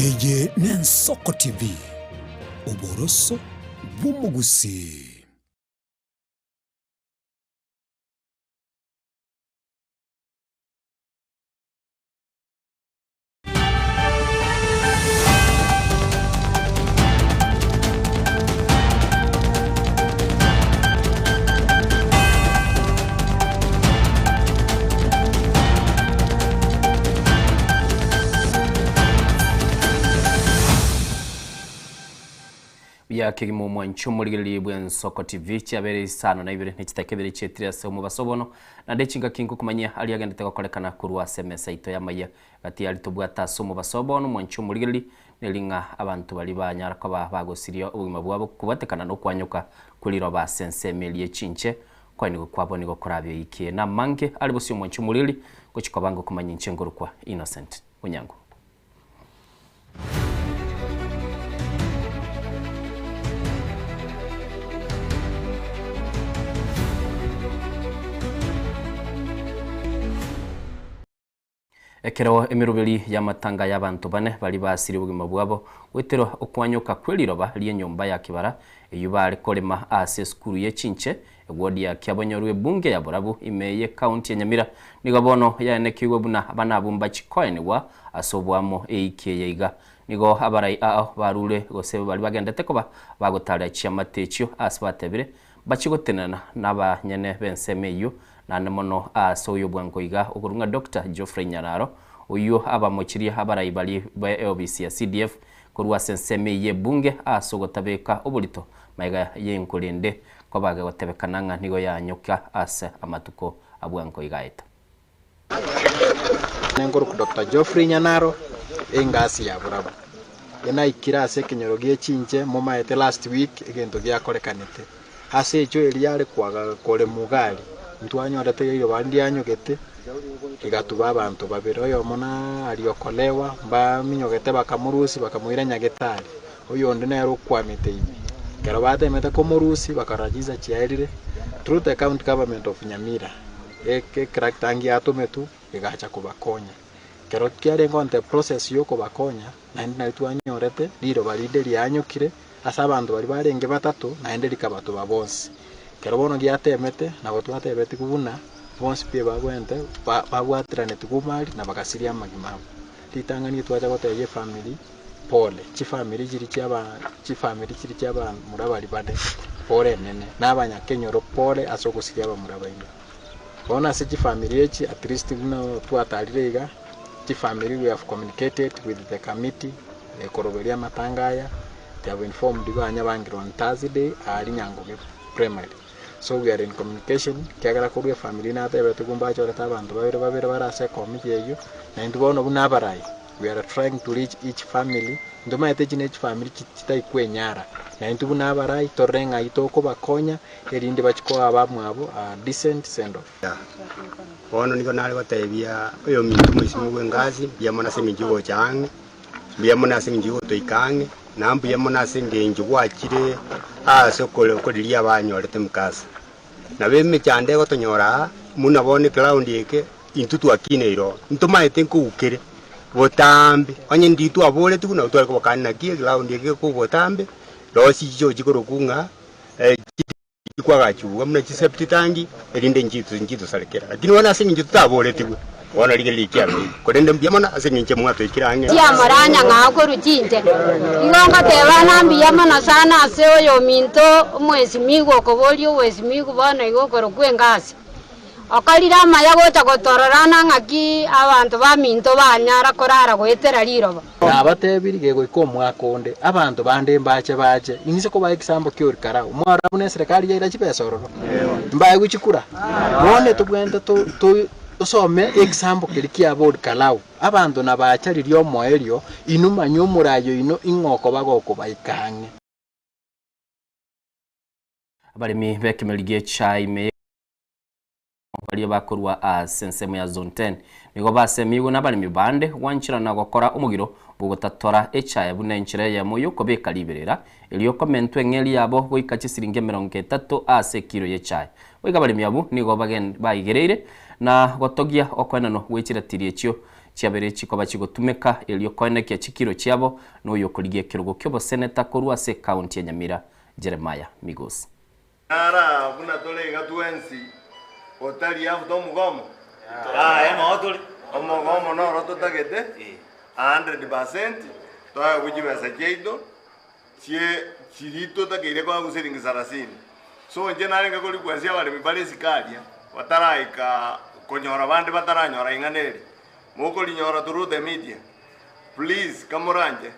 Eye n'Ensoko TV, oboroso bw'omogusii. Buya kegima omwanchi omorigereria bw'Ensoko TV chiabere isano na ibere ne chitaka ibere chietire ase omobaso bono naende chingaki nkokomanyia aria agendete gokorekana korwa ase emesa yaito y'amayia Gati aria tobwate ase omobaso bono omwanchi omorigereria neri ng'a abanto baria banyara koba bagosiria obogima bwabo kobwatekana nokwanyoka kwe riroba ase ensemo eria ye chinche, koenigwa kwabo nigo korabe oikie namange are bosio omwanchi omorigereria gochia koba ngokomanya inche nkorokwa Innocent Onyango. Ekero emeroberi y'amatanga y'abanto bane baria basirie obogima bwabo goetera okwanyoka kwe riroba ri'enyomba ya kibara eyio bare korema ase esukuru ye chinche ewodi ya Kiabonyoru ebunge ya Borabu ime ye county ya Nyamira nigo bono yaenekigwe buna abana abwo mbachi koenigwa ase oboamo eiki eye iga. Nigo abarai ao barure gose baria bagendete koba bagotaria chiamate echio ase batebire mbachi gotenena nabanyene b'ensemo eyio Naende mono aase oyo bwango iga okorwa ng'a Doctor Geoffrey Nyararo, oyio abamochirie abarai baria be eobisi ya CDF korwa ase ensemo eyio y'ebunge aase ogotabeka oborito magega y'enkoro ende koba gegotebekana ng'a nigo yanyoka ase amatuko abwango iga aeta. Nenkorokwa Doctor Geoffrey Nyanaro, engasi ya borabu. Enaikire ase ekenyoro gie chinche momaete last week egento giakorekanete. Ase echo eria are koaga kore mogari, ntwanyorete riroba ndianyogete, rigatuba abanto babere, oyomo na ariokolewa, mbaminyogete bakamorusia bakamoira nyagetari, oyonde nere okwamete ime. Ekero batemete komorusia bakarora chinsa chiaerire, through the county government of Nyamira, ectractor ngiatometwe egacha kobakonya. Ekero kiarenge on the process yokobakonya, naende nari twanyorete riroba rinde rianyokire, Ase abanto baria barenge batato, naende rikabatoba bonsi. Ekero bono giateemete, nabo twatebetigwe buna bonsi pi ebagwente babwateranetigwe omari na bagasiria amagima abo. Ritang'ani twacha gotebia efamiri pole, chifamiri chiria chiaba chifamiri chiria chia abamura baria bane pole enene, na abanyakenyoro pole ase ogosiria abamura baino. Bono ase chifamiri echi at least buna twatarire iga, chifamiri we have communicated with the committee. Ekoroberia amatanga aya, they have informed banyabangire on Thursday aaria Nyangoge primary. So we are in communication, ekiagera korwa efamiri natebete nigo mbachorete abanto babere babere bare ase ekomiti eyio, na intwe bono buna abarai, we are trying to reach each family, ntomaete echi ne chifamiri chitari kwenyara, na intwe buna abarai torore ng'ai tokobakonya erinde bachie koa abamwabo a decent send off. Bono nigo nare gotebia oyominto omoisinwa bw'engasi, mbuya mono ase engencho y'ogocha ang'e, mbuya mono ase engencho y'ogotoika ang'e, na mbuya mono ase engencho gwachire aase okore okoriria abanyorete mkasa. Nabo emechando egotonyora aa, buna bono eground eke, intwe twakineire oo, ntomaete nkoukere botambe, onye ndiri twaboretigwe nabo tware kobakania naki eground eke gekogwa botambe, rosie chichochi korokwa ng'a. Chikwagachugwa buna chisepti tangi, erinde nchitosarekera. Lakini bono ase engencho totaboretigwe, bono rigereria ekiabeire. Korende mbuya mono ase engencho mwatoikire ang'e. Chiamoranya ng'a korwa chinche. Igo ngoteba ng'a mbuya mono sana ase oyominto omwesimigwa okoboria obwesimigwa bono iga okorokwa engasi. Okorire amaya gocha gotorora na ng'aki abanto baminto banyara korara goetera riroba. Nabatebirie, Gegoika omwaka onde, abanto bande mbache bache, inse kobaa egesambo ki'Orikarao. Mwarora buna eserekari yaira chibesa ororo? Mbaegwe chikura? Bono tobwenerete tosome egesambo keria kiaba Orikarao. Abanto nabacha riria omoerio, inwe manya omorai oino ing'o okoba gokobaika ang'e. Abaremi b'ekemeri gi'echae ime Baria bakorwa ase ensemo ya Zone 10 nigo basemigwe nabaremi bande gwancherana gokora omogiro bw'ogotatora echae buna enchera eyemo y'okobeka riberera, erio komentwa eng'eria yabo goika chisiringi emerongo etato ase ekiro y'echae. Goika abaremi abwo nigo baigereire na gotogia okoenanwa gwe chiratiri echio. Chiabere chikoba chigotumeka erio koenekia chikiro chiabo na oyokorigia ekerogo ki'oboseneta korwa ase ekaunti ya Nyamira Jeremiah Migosi. Nara buna tore iga twensi, otari after omogomo? Omogomo noro totagete 100% toegwe chibesa chiaito chie chiria totakeire koegwa siringi sarasini. So inche narenge ko request abaremi bare isiko aria, bataraika konyora bande bataranyora ing'ana eri, mokorinyora through the media, please kamoranche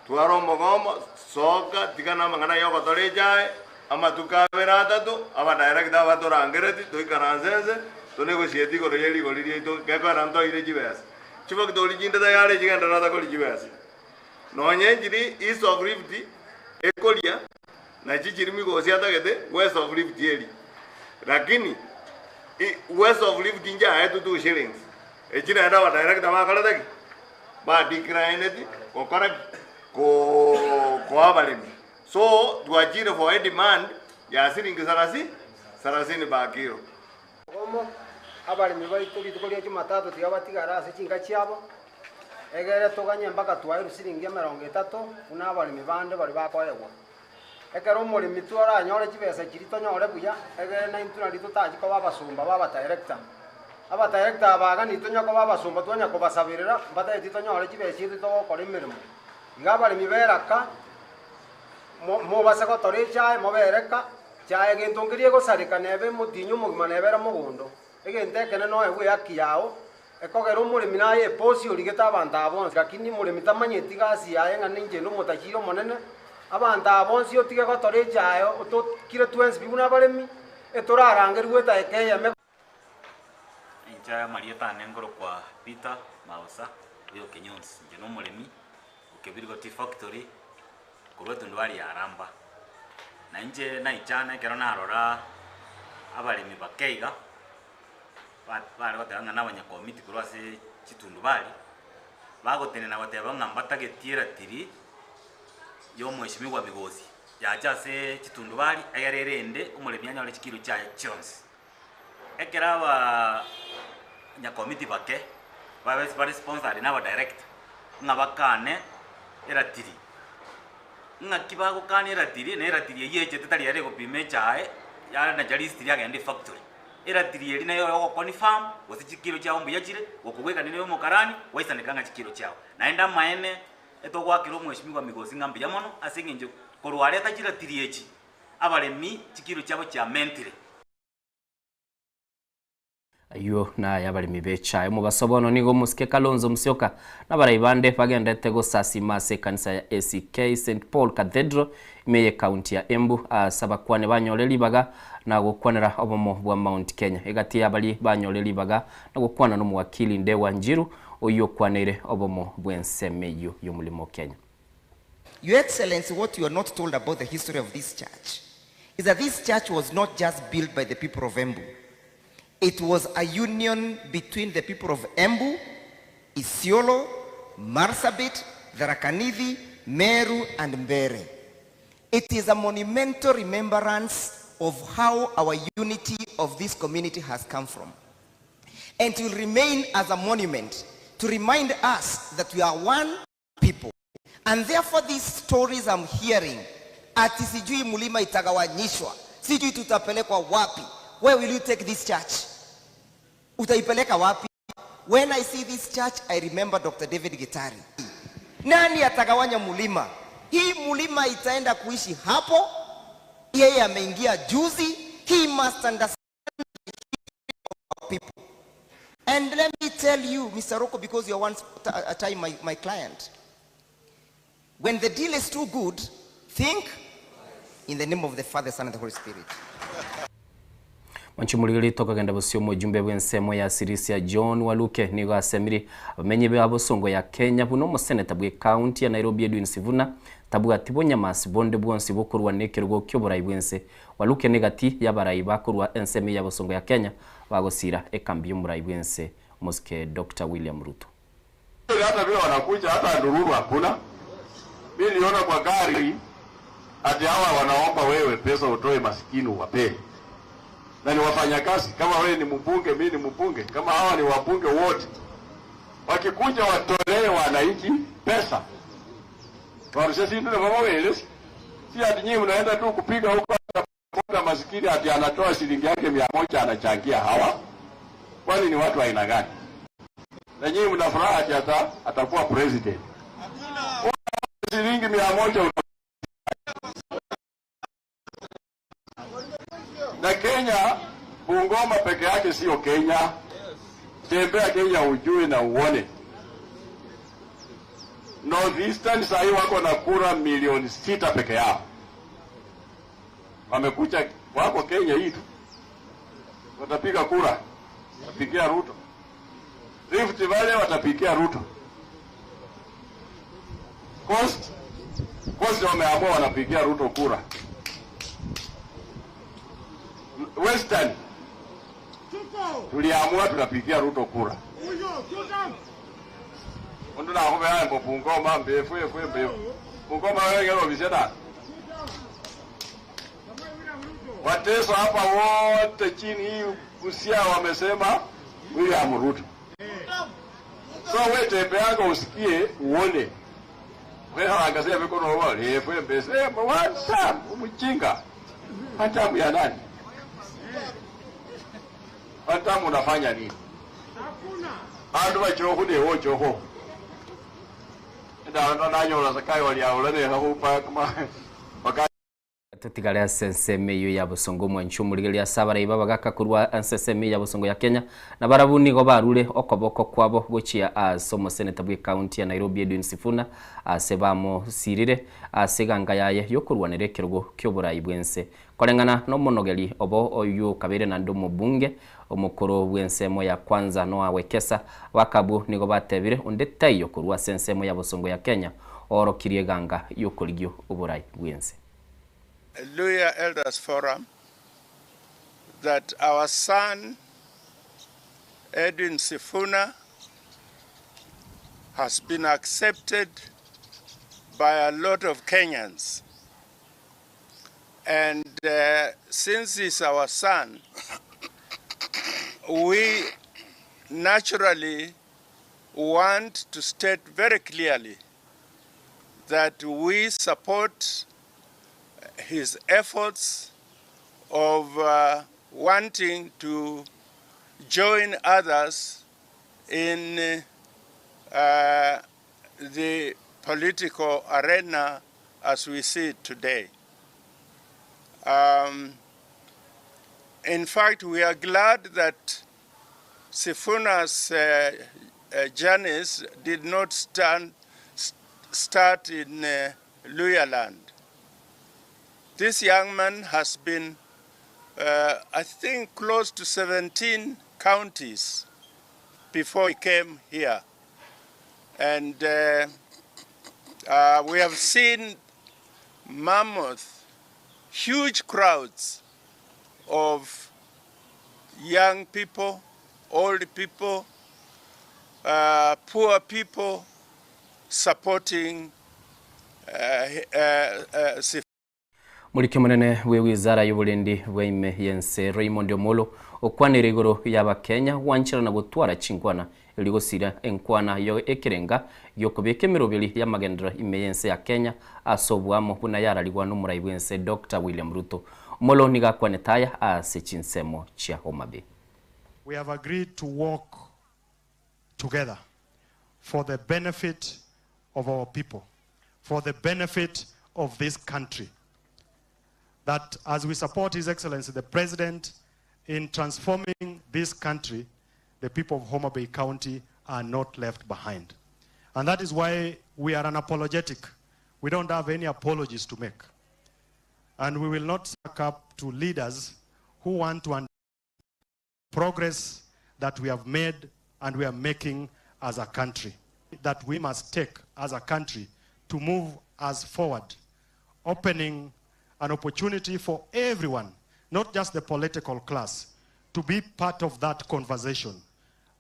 Twara omogomo, soka, tiga namang'ana y'ogotora echae, amatuko abere atato, abadirector abatorangereti, toikaranse ense, tonegotiate igoro ye rigori riaito, gekoera ntoire chibesa. Chifactori chinde tayari chigendererete koria chibesa. Nonye nchiri east of Rift ekoria, nachi chiri Migosi atagete west of Rift eria. Lakini west of Rift inche aetwe 2 shillings, echi naende abadirector bakorete ki? Badeclineti gokora ki? Koa abaremi. So twachire for a demand ya siringi sarasi sarasini per kilo. Obomo, abaremi baito rituko ria Jumatatu tiga batigare ase chinka chiabo, egere toganye mpaka twairwe siringi emerongo etato buna abaremi bande baria bakoegwa. Ekero omoremi twaranyore chibesa chiria tonyore buya, egere naintwe nario totachi koba abasomba ba abadirector. Abadirector aba iga nitonya koba abasomba twanya kobasaberera, mbatageti tonyore chibesa chiaito togokora emeremo. Iga abaremi beraka, mobase gotora echae mobereka, chae gento nkeria egosareka nebe emotinyi omogima nebe ere mogondo. Egento ekene noegwe ehaki yao, ekogera omoremi naye eposi origete abanto aba bonsi, lakini omoremi tamanyeti gasi yaye ng'a ninche inde omotajiri omonene, abanto aba bonsi otige gotora echae otokire twensi pi buna abaremi, etorarangerigwe edaika eyemo. Inche amarieta ane nkorokwa Peter Maosa, oyo Kenyonsi, inche na omoremi o Kebirigo Tea Factory, korwa etundubari ya Ramba. Na inche naichana ekero narora abaremi bake iga, bare goteba ng'a nabanyakomiti korwa ase chitundubari, bagotenena goteba ng'a mbatageti eratiri ya omweshimiwa Migosi, yacha ase chitundubari egere erende omoremi anyore chikiro chiaye chionsi. Ekero abanyakomiti bake babe bare sponsored na abadirector ng'a bakane eratiri, ng'aki bagokana eratiri na eratiri eyio echete tari ere egopima echae yanacha list riagenda efactory. Eratiri eri nayo ogoconfirm gose chikiro chiago mbuya chire, gokobwekania na omokarani gwaisaneka ng'a chikiro chiago. Naende amaene etogoakera omweshimiwa Migosi ng'a mbuya mono ase eng'encho korwa areta chiratiri echi, abaremi chikiro chiabo chiamentire. Ayio naye abaremi b'echae. Omobaso bono nigo omosike Kalonzo Musyoka na abarai bande bagendete gosasima ase ekanisa ya ACK St Paul Cathedral ime y'ekaunti ya Embu ase abakwane banyore ribaga na gokwanera obomo bwa Mount Kenya. Egati y'abaria banyore ribaga na gokwana n'omowakili Ndegwa Njiru oyio okwaneire obomo bw'ensemo eyio y'omorimo o Kenya. Your Excellency, what you are not told about the history of this church is that this church was not just built by the people of Embu. It was a union between the people of Embu, Isiolo, Marsabit, Tharaka Nithi, Meru, and Mbere. It is a monumental remembrance of how our unity of this community has come from. And it will remain as a monument to remind us that we are one people. And therefore these stories I'm hearing, ati sijui mlima itagawanyishwa, sijui tutapelekwa wapi. Where will you take this church? Utaipeleka wapi? When I see this church, I remember Dr. David Gitari. Nani atagawanya mlima? Hii mlima itaenda kuishi hapo. Yeye ameingia juzi. He must understand the history of our people. And let me tell you, Mr. Rocco, because you're once a time my client, when the deal is too good, think in the name of the Father, Son, and the Holy Spirit. Mwanchimurigeri tokogenda bosio omojumbe bw'ensemo ya Sirisia John Waluke nigo asemiri abamenyi ba bosongo ya Kenya buna omoseneta bwe county ya Nairobi Edwin Sifuna tabwati bonyamasi bonde bwonsi bokorwa nekerogo kioborai bwense. Waluke negati y'abarai bakorwa ensemo ya bosongo ya Kenya bagosira ekambi y'omorai bwense mosike Dr. William Ruto. Hata vile wanakuja hata ndururu hakuna. Mimi niliona kwa gari ati hawa wanaomba wewe pesa utoe masikini uwapee, na ni wafanyakazi. Kama wewe ni mbunge, mimi ni mbunge, kama hawa ni wabunge wote. Wakikuja watolee wananchi pesa. Warushe sindu na baba welesi. Si ati nyinyi mnaenda tu kupiga huko hata masikini ati anatoa shilingi yake 100 anachangia hawa. Kwani ni watu aina gani? Na nyinyi mna furaha ati ata, atakuwa president. Shilingi 100 na Kenya, Bungoma peke yake sio Kenya. Tembea Kenya ujue na uone. Northeastern sahii wako na kura milioni 6 peke yao, wamekuja wako Kenya hii tu, watapiga kura, watapigia Ruto. Rift Valley watapigia Ruto. Coast, Coast wameamua wanapigia Ruto kura. Western tuliamua tunapigia Ruto kura. Mundu nakhubea mbo Bungoma mbefu efwe mbefu Bungoma wengela obise da Wateso hapa wote chini hii Busia wamesema William Ruto. So we tembeaga usikie uone. Weharangazia mikono wale efwe mbese one umujinga. Hata ya nani? Hata unafanya nini? Andu bachoku ne wochoko. Ndalo nanyola sakayo waliaula ne khupa kama wakati tutigare ase ensemo eywo ya bosongo omwanchi omorigereria ase abarai babagaka ase ensemo ya bosongo ya Kenya na barabu nigo barure okoboko kwabo gochia ase omoseneta bwa ekaunti ya Nairobi Edwin Sifuna ase bamosirire ase eganga yaye yokorwanera ekerogo kia oborai bwa ense koreng'ana na omonogeri obo oyo kabere naende omobunge omokoro bwa ensemo ya kwanza Noah Wekesa bakabu nigo batebire onde taiyo korwa ase ensemo ya bosongo ya Kenya oorokirie eganga yokorigio oborai bwa ense. Luhya Elders Forum that our son Edwin Sifuna has been accepted by a lot of Kenyans. And since he's our son, we naturally want to state very clearly that we support his efforts of wanting to join others in the political arena as we see it today. In fact, we are glad that Sifuna's journeys did not start in Luhyaland. This young man has been, I think, close to 17 counties before he came here. And we have seen mammoth, huge crowds of young people, old people, poor people supporting Sifuna. Muriki munene we wizara y'oburendi bwaime yense Raymond Omolo okwanire igoro y'abakenya gwancherana gotwara chinkwana erigosira enkwana yo ekerenga giokobeka emeroberi y'amagendero ime yense ya Kenya ase obwamo buna yararigwa n'omorai bwense Dr. William Ruto. Omolo nigo akwanetaya ase chinsemo chia Homa Bay. We have agreed to work together for the benefit of our people, for the benefit of this country. That as we support His Excellency the President in transforming this country, the people of Homa Bay County are not left behind. And that is why we are unapologetic. We don't have any apologies to make. And we will not suck up to leaders who want to undo progress that we have made and we are making as a country, that we must take as a country to move us forward, opening an opportunity for everyone, not just the political class, to be part of that conversation.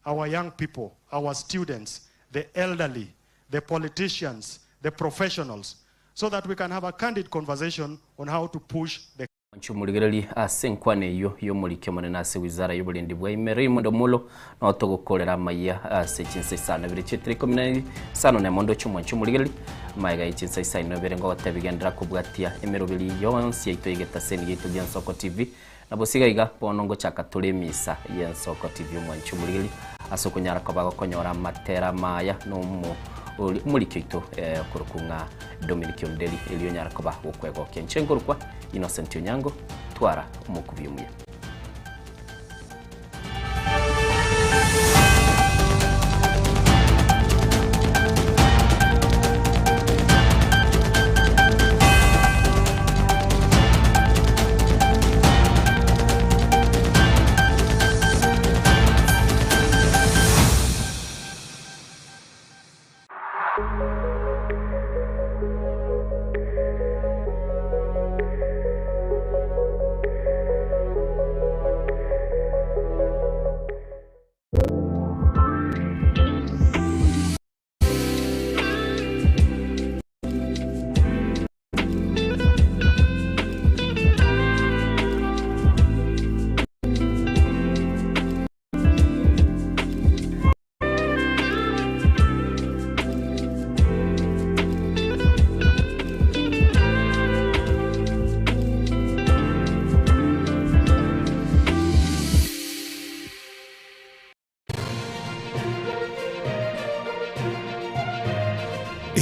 Our young people, our students, the elderly, the politicians, the professionals, so that we can have a candid conversation on how to push the Inche omorigereria ase enkwana eyio y'omoriki omonene ase wizara y'oborendi bwa ime Raymond Omollo nao togokorera amayia ase chinsa isano ibere chietire ikomi na isano nemo ndoche omwanchi omorigereria amaega ye chinsa isano ibere ngogotebi genderera kobwatia emeroberi yonsi yaito y'egetaseni giaito gia Nsoko TV na bosiga iga bono ngochaka tore emisa y'Ensoko TV omwanchi omorigereria ase okonyara koba gokonyora amatera amaya na omo omoriki oito okorokwa ng'a Dominic Onderi erio onyare koba gokwegokia. Inche nkorokwa Innocent Onyango, twara omokubi omuya.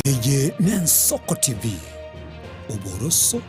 Eye n'Ensoko TV, oboroso.